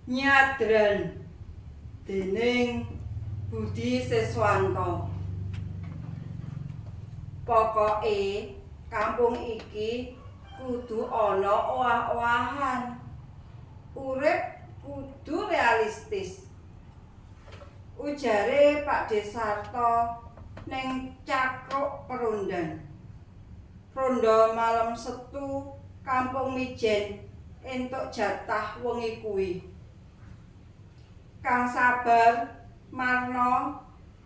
Nyadran dening Budi Siswanto. Pokoke kampung iki kudu ana owah-owahan. Urip kudu realistis. Ujare Pakde Sarto ning cakruk perundan. Ronda malem Setu kampung Mijen entuk jatah wengi kuwi. Kang Sabar, Marno,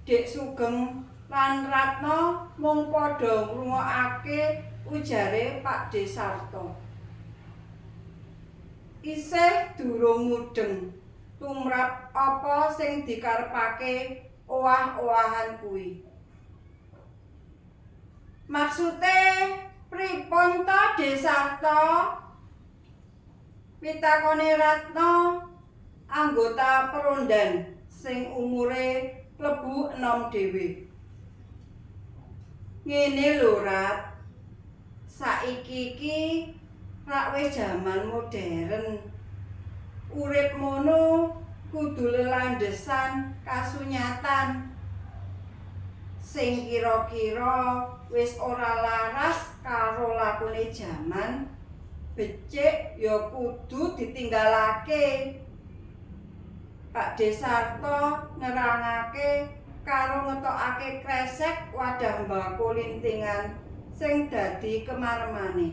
Dik Sugeng lan Ratna mung padha ngrungokake ujare Pakde Sarto. Isih durung mudheng tumrap apa sing dikarepake owah-owahan kuwi. Maksude pripun to, Dik Sarto? Pitakone Ratna, anggota perondan sing umure klebu enom dhewe. Ngene lho, Rat. Saiki iki rak wis jaman modern. Urip mono kudu lelandhesan kasunyatan. Sing kira-kira wis ora laras karo lakune jaman, becik ya kudu ditinggalake. Pakde Sarto nerangake karo ngetokake kresek wadah mbako lintingan sing dadi kemaremane.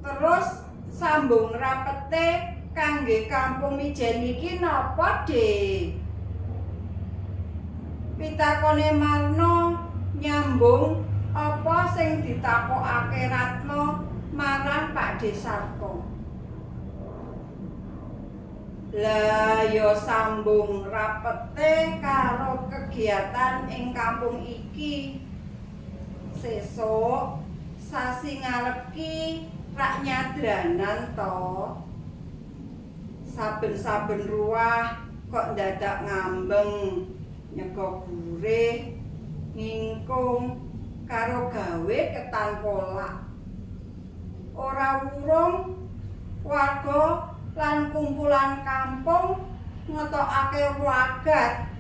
Terus sambung rapete kangge kampung Mijen iki napa, Dik? Pitakone Marno nyambung apa sing ditakokake Ratna marang Pakde Sarto. Lah ya sambung rapete karo kegiatan ing kampung iki. Sesuk sasi ngarep ki rak nyadranan to. Saben-saben ruwah kok ndadak ngambeng, nyego gurih, ngingkung karo gawe ketan kolak. Ora wurung warga lan kumpulan kampung ngetokake wagat.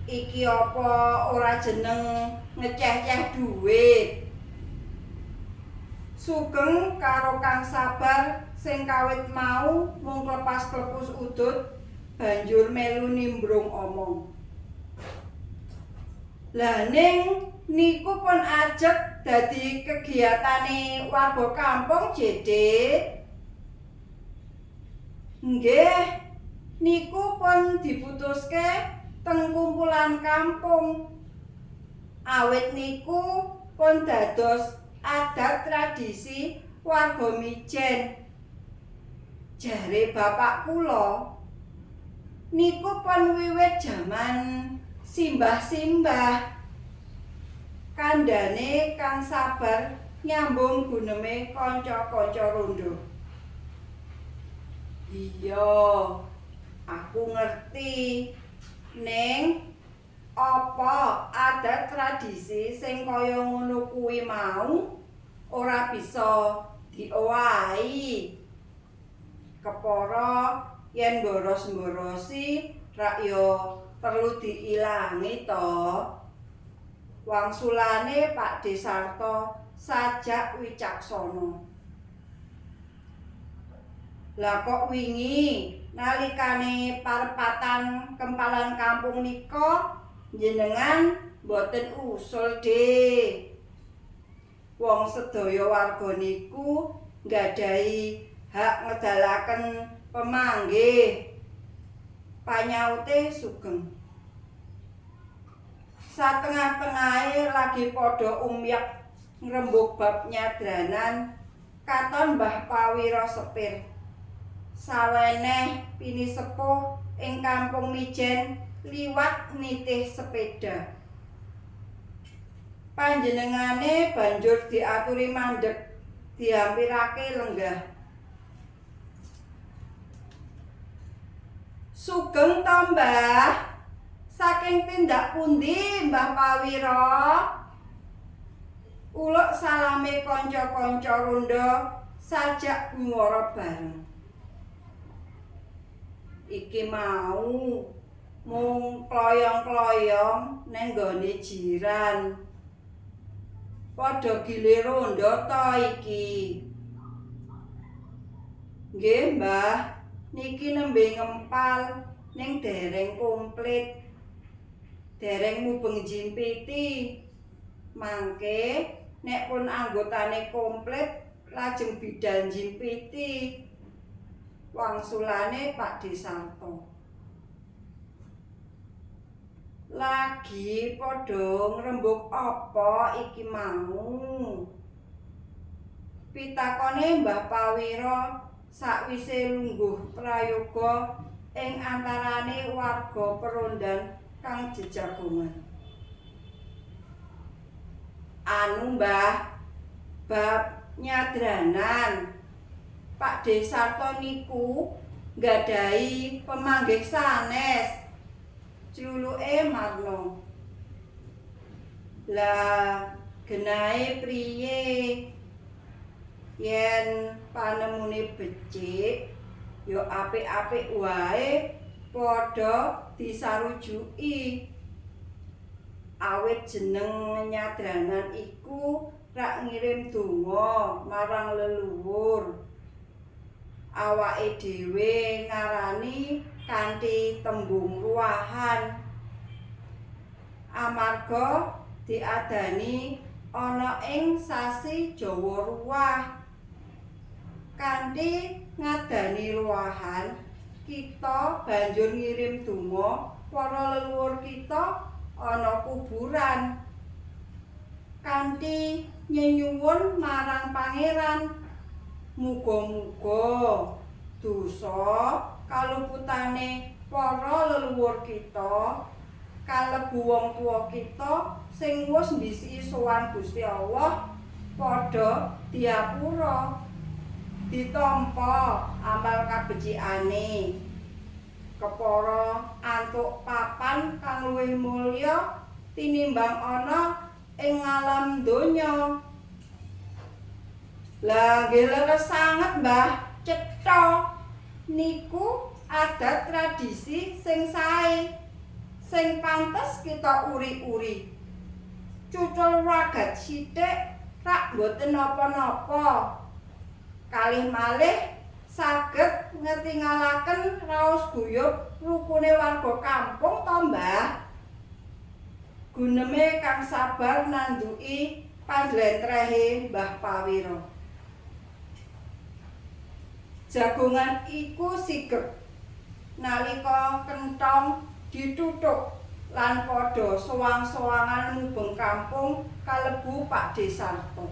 Iki apa ora jeneng ngeceh-ceh dhuwit? Sugeng karo Kang Sabar sing kawit mau mung klepas-klepus udut banjur melu nimbrung omong. Lah ning niku pun ajeg dadi kegiatane warga kampung, Jede. Nggih, niku pun diputuske teng kumpulan kampung. Awit niku pun dados adat tradisi warga Mijen. Jare bapak kula, niku pun wiwit jaman simbah-simbah. Kandhane Kang Sabar nyambung guneme kanca-kanca rondo. Iya, aku ngerti. Ning apa adat tradisi sing kaya ngono kuwi mau ora bisa diowahi? Kepara yen boros-borosi rak ya perlu diilangi to. Wangsulane Pakde Sarto sajak wicaksana. Lah kok wingi nalikane parepatan kempalan kampung nika njenengan mboten usul, Dik? Wong sedaya warga niku nggadahi hak ngedalaken pemanggih. Panyaute Sugeng. Satengah-tengahe lagi padha umyak ngrembug bab nyadranan, katon Mbah Pawiro sepir. Saweneh pinisepuh ing kampung Mijen liwat nitih sepeda. Panjenengane banjur diaturi mandheg, diampirake lenggah. Sugeng to, Mbah? Saking tindak pundi, Mbah Pawiro? Uluk salame kanca-kanca rondha sajak nyuwara bareng. Iki mau mung kloyong-kloyong neng nggone jiran. Padha gilir rondo to iki. Nggih, Mbah. Niki nembe ngempal ning dereng komplit. Dereng mubeng jimpiti. Mangke nek pun anggotane komplit lajeng bidal jimpiti. Wangsulane Pakde Sarto. Lagi padha ngrembug apa iki mau? Pitakone Mbah Pawiro sakwise lungguh prayoga ing antarane warga perondan kang jejagongan. Anu Mbah, bab nyadranan. Pakde Sarto niku nggadahi pemanggih sanes. Cluluke Marno. Lah, genahe priye? Yen panemune becik, ya apik-apik wae padha disarujuki. Awit jeneng nyadranan iku rak ngirim donga marang leluhur. Awake dhewe ngarani kanthi tembung ruwahan. Amarga diadani ana ing sasi Jawa Ruwah. Kanthi ngadani ruwahan, kita banjur ngirim donga para leluhur kita ana kuburan. Kanthi nyenyuwun marang Pangeran, muga-muga dosa kaluputane para leluhur kita kalebu wong tuwa kita sing wis ndhisiki sowan Gusti Allah padha diapura, ditampa amal kabecikane, kepara antuk papan kang luwih mulya tinimbang ana ing alam donya. Lah nggih leres sanget Mbah, cetha niku adat tradisi sing sae, sing pantes kita uri-uri. Cucul ragat sithik rak mboten napa-napa. Kalih malih saged ngetingalaken raos guyub rukune warga kampung to Mbah. Guneme kang sabar nanduki panjlentrehe Mbah Pawiro. Jagongan iku sigeg nalika kenthong dituthuk lan padha sowang-sowangan mubeng kampung kalebu Pakde Sarto.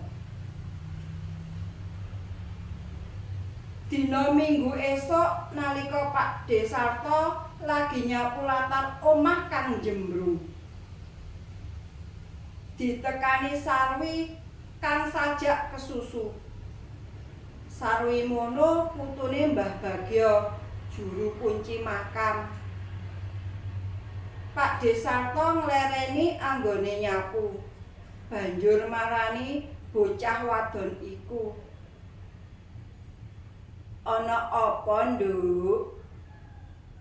Dina Minggu esuk nalika Pakde Sarto lagi nyapu latar omah kang njembrung. Ditekani Sarwi kang sajak kesusu. Sarwi mono putune Mbah Bagyo, juru kunci makam. Pakde Sarto nglereni anggone nyapu. Banjur marani bocah wadon iku. Ana apa, Nduk?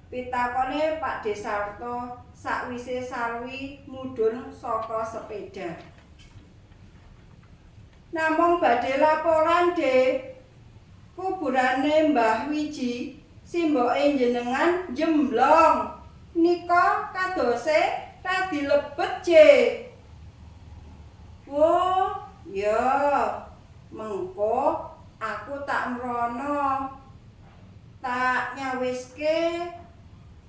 Pitakone Pakde Sarto sakwise Sarwi mudhun saka sepeda. Namung badhe laporan, Dik. Kuburane Mbah Wiji simboke jenengan jemblong. Nika kadose radi lebet, Je. Wo, ya. Mengko aku tak mrono. Tak nyawiske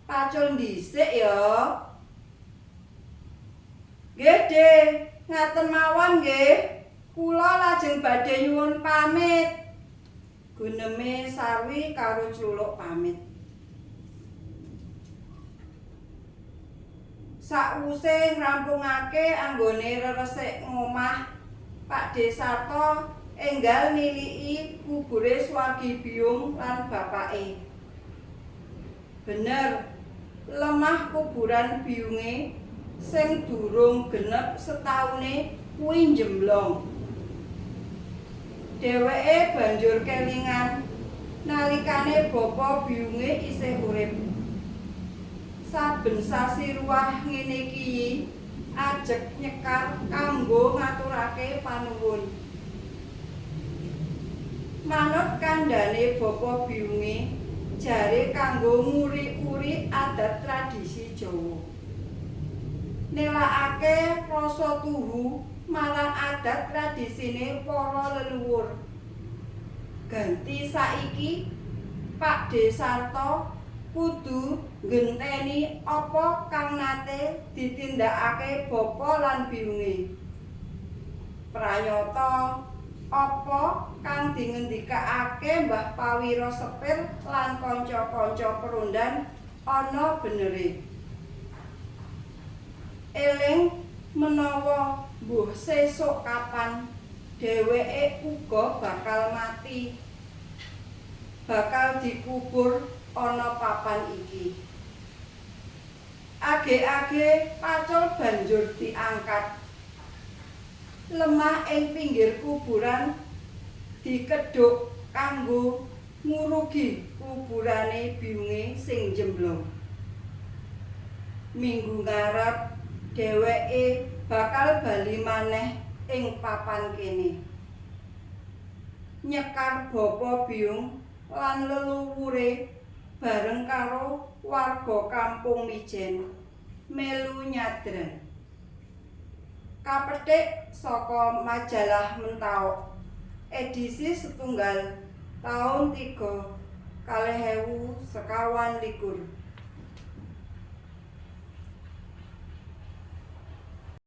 pacul dhisik ya. Nggih, Dik. Ngaten mawon nggih. Kula lajeng badhe nyuwun pamit. Guneme Sarwi karo Culuk pamit. Sakwuse ngrampungake anggone reresik ngomah, Pakde Sarto enggal niliki kubure swargi biyung lan bapake. Bener, lemah kuburan biyunge sing durung genep setaune kuwi njemblong. Dheweke banjur kelingan nalikane bapa biyunge isih urip. Saben sasi Ruwah ngene iki ajeg nyekar kanggo ngaturake panuwun. Manut kandhane bapa biyunge, jare kanggo nguri-uri adat tradisi Jawa. Nelakake rasa tuhu marang adat tradisine para leluwur. Ganti saiki Pakde Sarto kudu nggenteni apa kang nate ditindakake bapa lan biyunge. Pranyata apa kang dingendikake Mbah Pawiro Sepir lan kanca-kanca perundhan ana benere. Eling menawa mbuh sesuk kapan dheweke uga bakal mati. Bakal dikubur ana papan iki. Age-age pacul banjur diangkat. Lemah ing pinggir kuburan dikedhuk kanggo ngurugi kuburane biyunge sing njemblong. Minggu ngarep dheweke bakal bali maneh ing papan kene. Nyekar bapa biyung lan leluwure bareng karo warga kampung Mijen melu nyadran. Kapetik saka majalah Mentaok edisi setunggal taun 3 2024.